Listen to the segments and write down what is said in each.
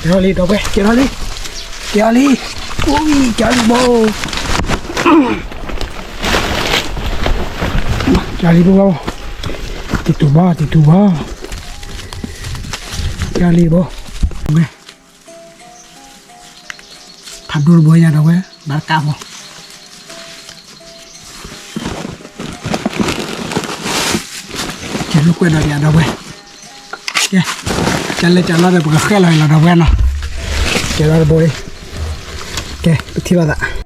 ကဲထီၣ်လံ ဒီပုၢ်ဝဲၢ် ကဲထီၣ်လံ, ကဲထီၣ်လံ, အိၣ်အံၤ ကဲထီၣ်လံဘိ, ကဲထီၣ်လံဘိ, တံၤတူၤဘီ တံၤတူၤဘီ, ကဲထီၣ်လံဘိ, ဖးဒိၣ်တဘိညါ ဒီပုၢ်ဝဲၢ် ဘၣ်တကးဘိ ကဲလိာ်ကွဲဒီးယၤ ဒီပုၢ်ဝဲၢ်, ကဲ, ကလဲၤကလီဒီး ပကဃဲလီၤအံၤလီၤ ဒီပုၢ်ဝဲၢ်နီၤ, ကဲလီၤတဘိအံၤ, ကဲ ပထံၣ်လိာ်သး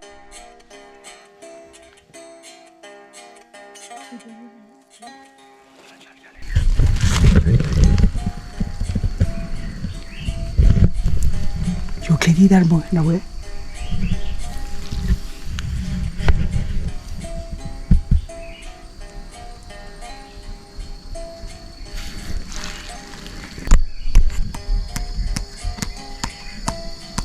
ယိၤချ့ထံၣ်တၢ်တဘိ ဒီပုၢ်ဝဲၢ်, ဂီၤလၢအဂ့ၤ နံၤလၢအ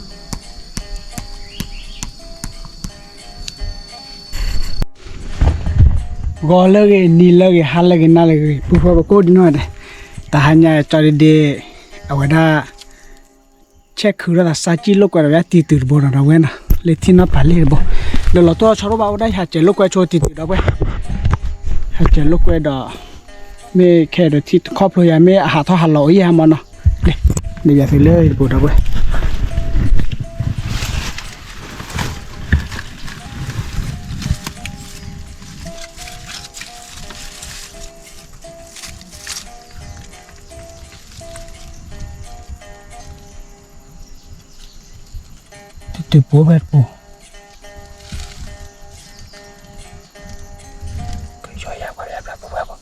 ဂ့ၤ ဟါလၢအဂ့ၤ နၤလၢအဂ့ၤ ပုၢ်ဖိဝဲၢ်ကိးဒံနီၢ်ဒဲး, တဟါညါကၠီဒ့ဒ့, အဝဲဒၣ် ဆဲးခုးထီၣ်သး စါကံလိာ်ကွဲဒီး ဝဲဒၣ်တံၤတူၤတဘိနီၤ ဒီပုၢ်ဝဲၢ်နီၤ, လၢထံနီၢ်ပၤလ့ၢ်တဘိ, ဒီးလီၤတိၢ်လီၤဆီတအိၣ်ဘၣ် အိၣ်ဒၣ်ဟးစဲးလိာ်ကွဲဆိတံၤတူၤ ဒီပုၢ်ဝဲၢ်, ဟးစဲးလိာ်ကွဲဒီး မ့ၢ်ခဲဒီးထံခီဖျိယၤ မ့ၢ်အဟးထီၣ်ဟးလီၤအိၣ်ယဲၢ်ဟါမၢ်နီၤ, မ့ၢ်ယၤသုလၢတဘိ ဒီပုၢ်ဝဲၢ် တတုၤပိာ်ဖဲတပူၤ, ကယီၤယၤပှၤလၢအဘျါပူၤဝဲဘၣ်.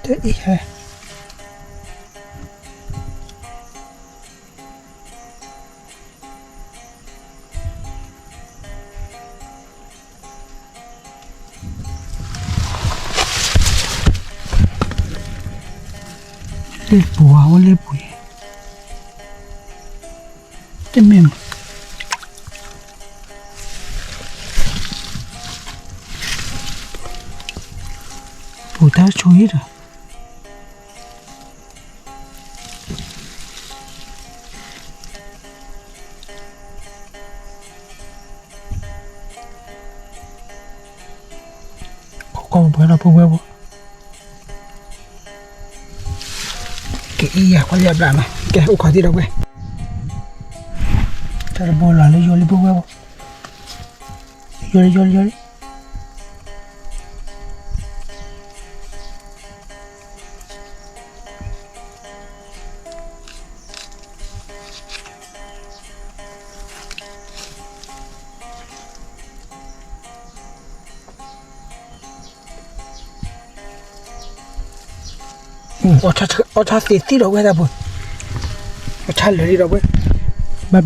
တအံၤဟဲ လ့ၣ်ပူၤဧါ အိၣ်လ့ၣ်ပူၤအံၤ, တမ့ၢ်မး, ပူၤတၢ်ဆိအံၤဒီး ကီၢ်ပှဲၤဒီးပုၢ်ဝဲၢ်ဘိ, ကအံၤယၤကွၢ်လၢအဘျါနီၤ, ကဲအိၣ်ခိးသံဒီးဝဲ, တၢ်တဘိလီၤလၢယိၤလံပုၢ်ဝဲၢ်ဘိ, ယိၤလံ ယိၤလံ ယိၤလံ. အီၣ်ဆၣ်သ့သံဒီးဝဲတၢ်ဘိ, အဆၣ်လၢာ်လံဒီးဝဲ, ဘၣ်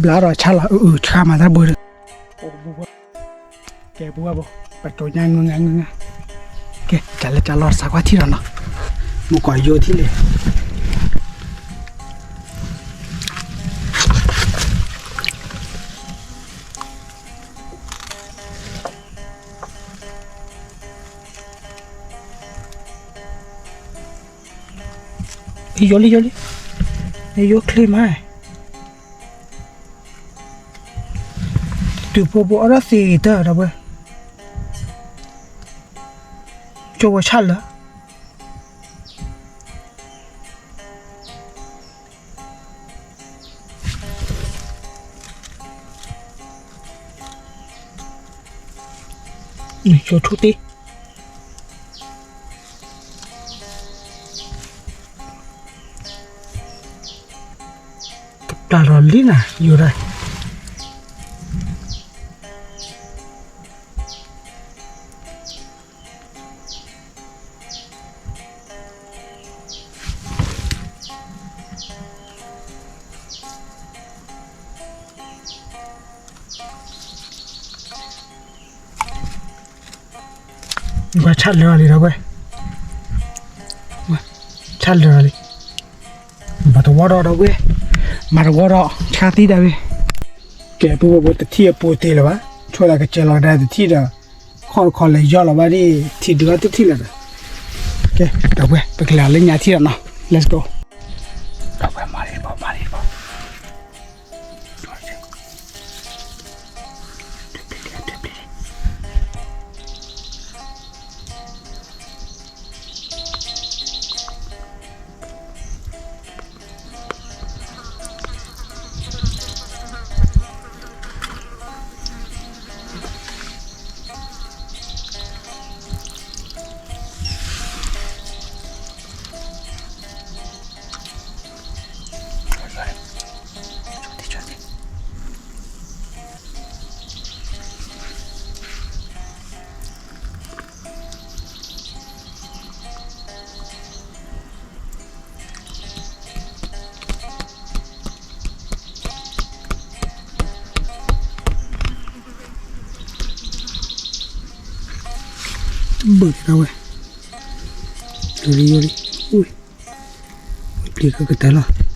ဘျးဒီးဆၣ်လီၤ အုၣ်အုၣ်ဆၣ်မၤတၢ်ဘိဒီး ကဲပုၢ်ဝဲၢ်ဘိ, ပတိၤညါငုငါငုငါ, ကဲ ကလဲၤကလီစးကွၢ်ထံၣ်လီၤနီၤ, မုၢ်ကီၤယိထံၣ်လံ. ယိၤလံ ယိၤလံ, ယိၤချ့မး, တုၤဖိဖိအီၣ်ဒၣ်သ့တၢ်ဒီးဝဲ, ကၠိဝဲဆၣ်လၢာ် ကၠိထူတ့ ကပျၢ်ဒီးလံနၤ ယိၤဒၣ်. ဝဲဆၣ်လၢာ်လံဒီးဝဲ, ဆၣ်လၢာ်လံ, မၤတဝီဒီးဒီးဝဲ, မၤတဝီဒီး ဆါသံဒၣ်ဝဲ, ကဲ ပဝဲပတထံၣ်အပူၤတ့ၢ်လၢၤဘၣ်, ဆိသးကစဲးလီၤကဒါတထံၣ်ဒီး, ခီၣ်တခီလဲၤယီၢ်လီၤဘၣ်ဒ် ထံဒုးအီၣ်တထံၣ်လၢၤဒီး, ကဲ ဒီးဝဲ ပကလဲၤလၢညါထံၣ်ဒီးနီၤ, let's go, ဒီးဝဲမၤလံတဘီ မၤလံတဘီ ဘၣ်က့ၤဒၣ်ဝဲ, ယိလံ ယိလံ, ပျံၤကကတၢၢ်လီၤ. ကဲထီၣ်လံ ဒီပုၢ်ဝဲၢ် ကဲထီၣ်လံ, ကဲထီၣ်လံ, အိၣ်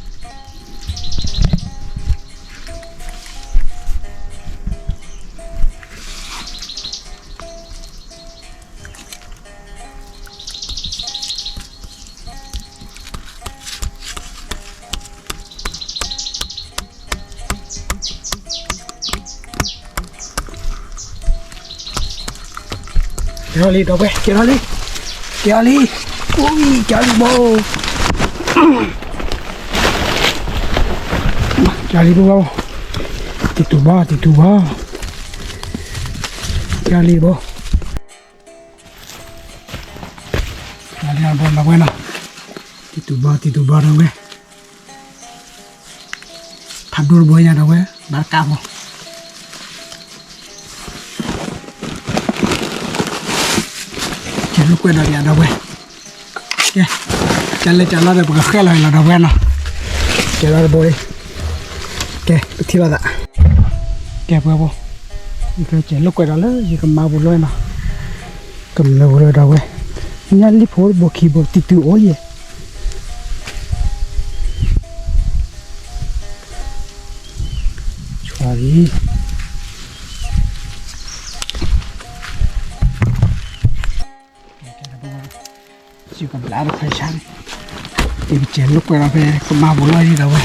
အံၤ ကဲထီၣ်လံဘိ, ကဲထီၣ်လံဘိ, တံၤတူာ်ဘီ တံၤတူာ်ဘီ, ကဲထီၣ်လံဘိ. လၢအဘီလီၤဝဲနီၤ, တံၤတူာ်ဘီ တံၤတူာ်ဘီဒီးဝဲ, ဖးဒိၣ်တဘိညါဒီးဝဲ, ဘၣ်တကးဖိ, ကဲလိာ်ကွဲဒီးယၤဒီးဝဲ, ကဲ, ကလဲၤကလီဒီး ပကဃဲလီၤဟဲလီၤဒီးဝဲနီၤ, ကဲလီၤတဘိလံ, ကဲ ပထံၣ်လိာ်သး, ကဲပှဲၤဖိ, ယကကဲလိာ်ကွဲဒီးလၢယကမၤပူၤလီၤနီၤ. ကမျၢၢ်ဖိလၢဒီးဝဲ, ညၣ်လံၣ်ဖိတဘိခံဘိ တံၤတူာ်အိၣ်ယဲၢ်, ဆီလံ, ယကဘျးတခွဲးဆါန့ၣ်, ယကကဲလိာ်ကွဲဒီးဖဲ ကမၤပူၤလီၤယံၤဒီးဝဲ.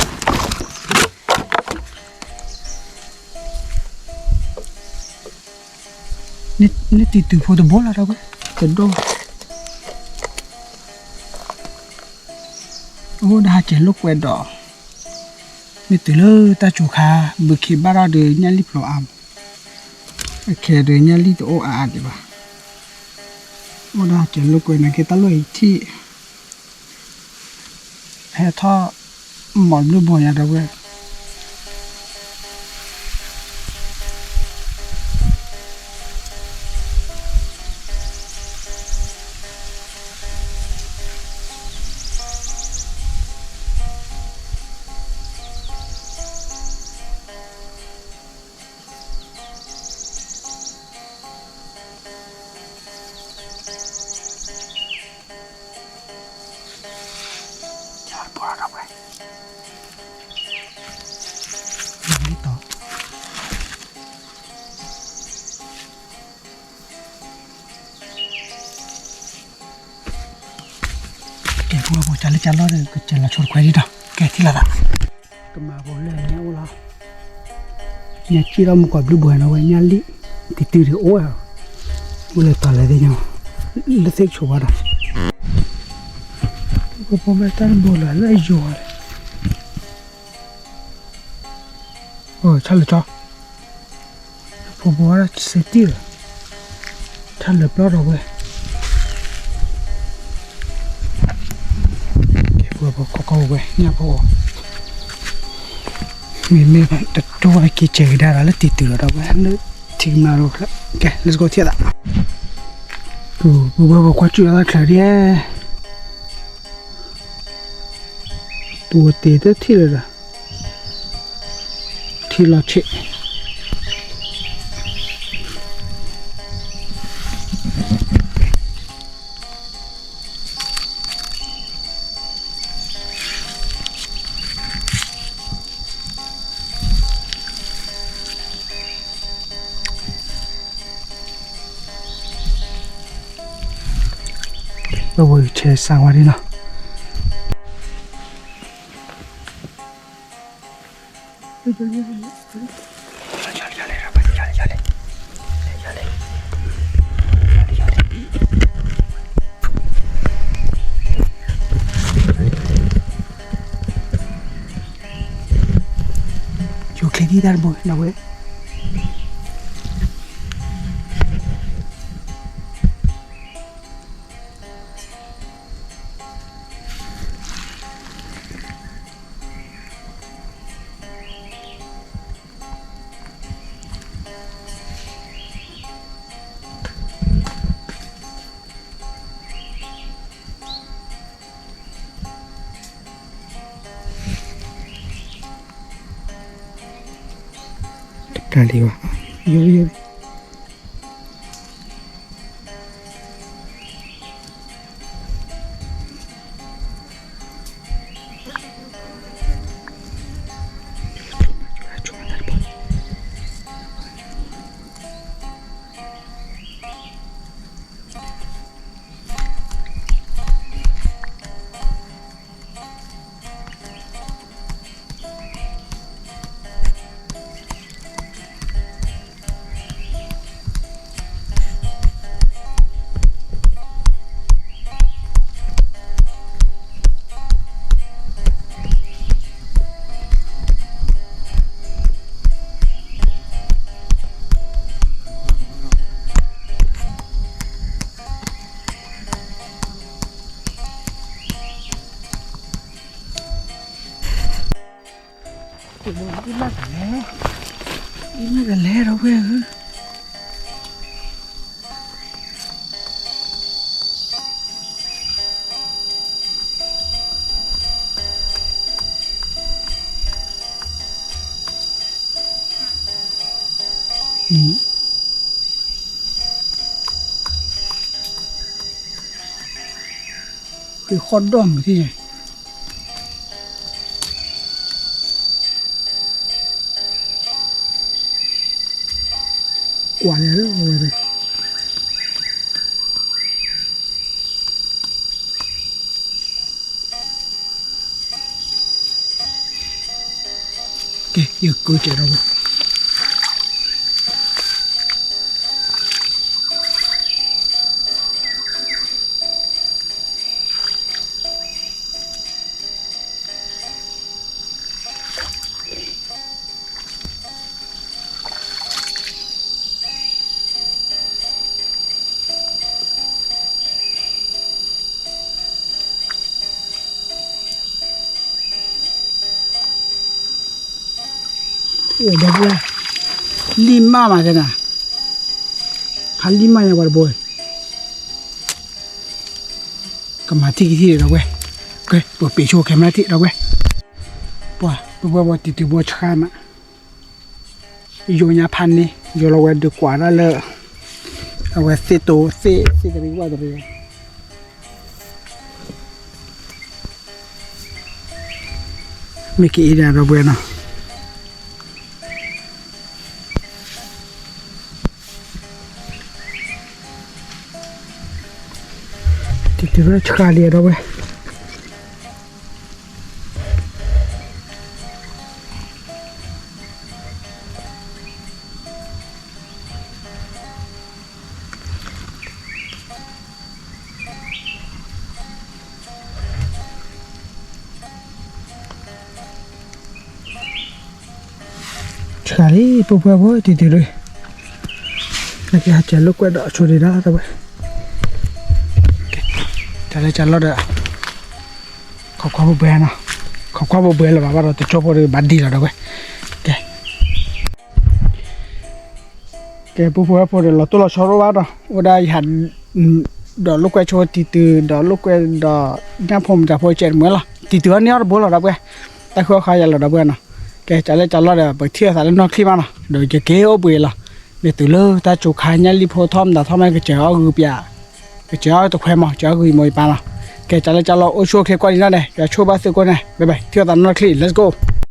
နတံၤတူာ်ဖိတဘိလီၤဒီးဝဲ, တဒိၣ်, အိၣ်ဒၣ်ဟးကဲလိာ်ကွဲဒီး, မ့ၢ်တုၤလၢတၢ်စူၤခါ, ဘုခ့ဘၣ်ထီၣ်ဒီးညၣ်လံၣ်ဖျိအါမး, အခဲဒီးညၣ်လံၣ်တအိၣ်အါအါဒံးဘၣ်, အိၣ်ဒၣ်ဟးကဲလိာ်ကွဲနာ်က့ တၢ်လီၢ်အံၤထံၣ် ဟဲထီၣ် မီၤဘျုးဘိညါဒီးဝဲ. ကဲ ပှၤဖိ ကၢ်လၢကၢ်လီၢ်ဒီး ကစဲးလီၤဆိတခွဲးဒံးဒီး ကဲထံၣ်လိာ်သး ကမၤဖိလၢညါအိၣ်လီၤ. ညါစံၣ်ထီၣ်မုၢ်ကီၤဘျုးဘိနီၤဝဲ ညၣ်လံၣ် တံၤတုၤဒံးအိၣ်ဧါ. အိၣ်လၢတီၤလဲၣ်သ့ၣ်ညါ လၢသ့ၣ်ဆိဘၣ်ဒီး ဖိဖိမ့ၢ်တၢ်တဘိလၢလၢယိၤဧါ. အိၣ် ဆၣ်လၢာ်ကၠီ ဖိဖိဝဲဒၣ်စ့တံၢ်လီၤ. ဆၣ်လၢာ်ပျီဒီးဝဲ ကဲ ဖိဖိကီကီဝဲ ညၣ်ဖိ မ့မ့ၢ်တတိၢ်ဝဲက့ၤ စဲးကဒါဒီးလၢတံၤတုၤလီၤဒီးဝဲ လၢထံကမါလိၤဖျၢၣ် ကဲ let's go ထံၣ်သး ပူၤ ပူၤဝဲပကွၢ်စူၣ်လီၤတၢ်ချၢဒ် ပူၤတ့ၢ်တထံၣ်လၢၤဒီး ထံလီၤဆံး ကဲ ဝဲဆဲးစးဝါဒ်နီၤ. ယိၤချ့ဒံးတၢ်တဘိနီၤဝဲ. တၢ်လံၤဘၣ်, ယိယိ ဒ်မးကလဲၤ, ဒ်မးကလဲၤဒီးဝဲဧၢ. ဃ့ဃီၣ်ဒီၣ်မုၢ်ထံၣ်န့ၣ်, ကွၢ်လဲၤလၢဝဲန့ၣ်. ကဲ ယကၢစဲးဒီးဝဲ. အိၣ်ဒီပုၢ်ဝဲၢ်, လံၣ်မၢ်မးတဲနၤ, ဟးလံၣ်မၢ်ညါပှၤတဘိ, ကမၤထံၣ်ကထံၣ်ဒီးဝဲ, ကဲ ပပ့ၤဆိ camera ထံၣ်ဒီးဝဲ, ပှၤ ပဝဲပှၤတံၤတံၤဘိဆှါမး, ယိၤညါဖးန့ၣ် ယိၤလီၤဝဲဒုးကွၢ်ဒၣ်လၢ အဝဲသ့ၣ်တိၤသ့ၣ် သ့ၣ်တရံးဝၣ်တရံး မ့ၢ်ကအံၤဒၣ်ဒီပုၢ်ဝဲၢ်နီၤ, တံၤတရံးဆှါလံဒီပုၢ်ဝဲၢ်. ဆှါလံ ပပှဲၤဖိတံၤတံၤလံ, နကဟးကဲလိာ်ကွဲဒီးဆိဒံးဒၣ်တဝဲ, တၢ်လၢကလီၢ်ဒီး ခိးကွၢ်ပပှဲၤနီၤ, ခိးကွၢ်ပပှဲၤလၢၤဘၣ် ဘၣ်ဒီးတကၠိဖိဒီးဘၣ်ဒံလီၤဒီပုၢ်ဝဲၢ်, ကဲ ကဲ ပပှဲၤဖိဒီးလီၤတိၢ်လီၤဆီတအိၣ်ဘၣ်ဒီး အိၣ်ဒၣ်ယဟး ဒီးလိာ်ကွဲဆိတံၤတံၤ ဒီးလိာ်ကွဲဒီး ညၣ်ဖိမတၤဖိကဲတမှဲလီၤ တံၤတံၤအီၤန့ၢ်အီၤတဘိလီၤဒီပုၢ်ဝဲၢ်, တၢ်ဃုအီၣ်ဃါယၤလီၤဒီပုၢ်ဝဲၢ်နီၤ, ကဲ ကလၢကလီၢ်ဒီး ပထံၣ်လိာ်သးလၢနီၢ်ချံမးနီၤ ဒီးယက့ၤအိၣ်ဘှံးလီၤ, မ့ၢ်တုၤလၢတၢ်စူၤခါညၣ်လံၣ်ဖိထီၣ်မတၤထီၣ်မး ကစၢၤအီၣ်ဂုာ်ပၠး, ကစၢၤအီၣ်တခွဲမး ကစၢၤအီၣ်ဂုာ်ယမိၢ်ယပၢ်လီၤ, ကဲ ကလၢကလီၢ်အိၣ်ဆူၣ်အိၣ်ချ့ကွၢ်လံနီၤဒီး ယဆိၣ်ဘၣ်သုကိးန့ၣ် ဘဲဘဲ ထံၣ်လိာ်သးနီၢ်ချံ let's go.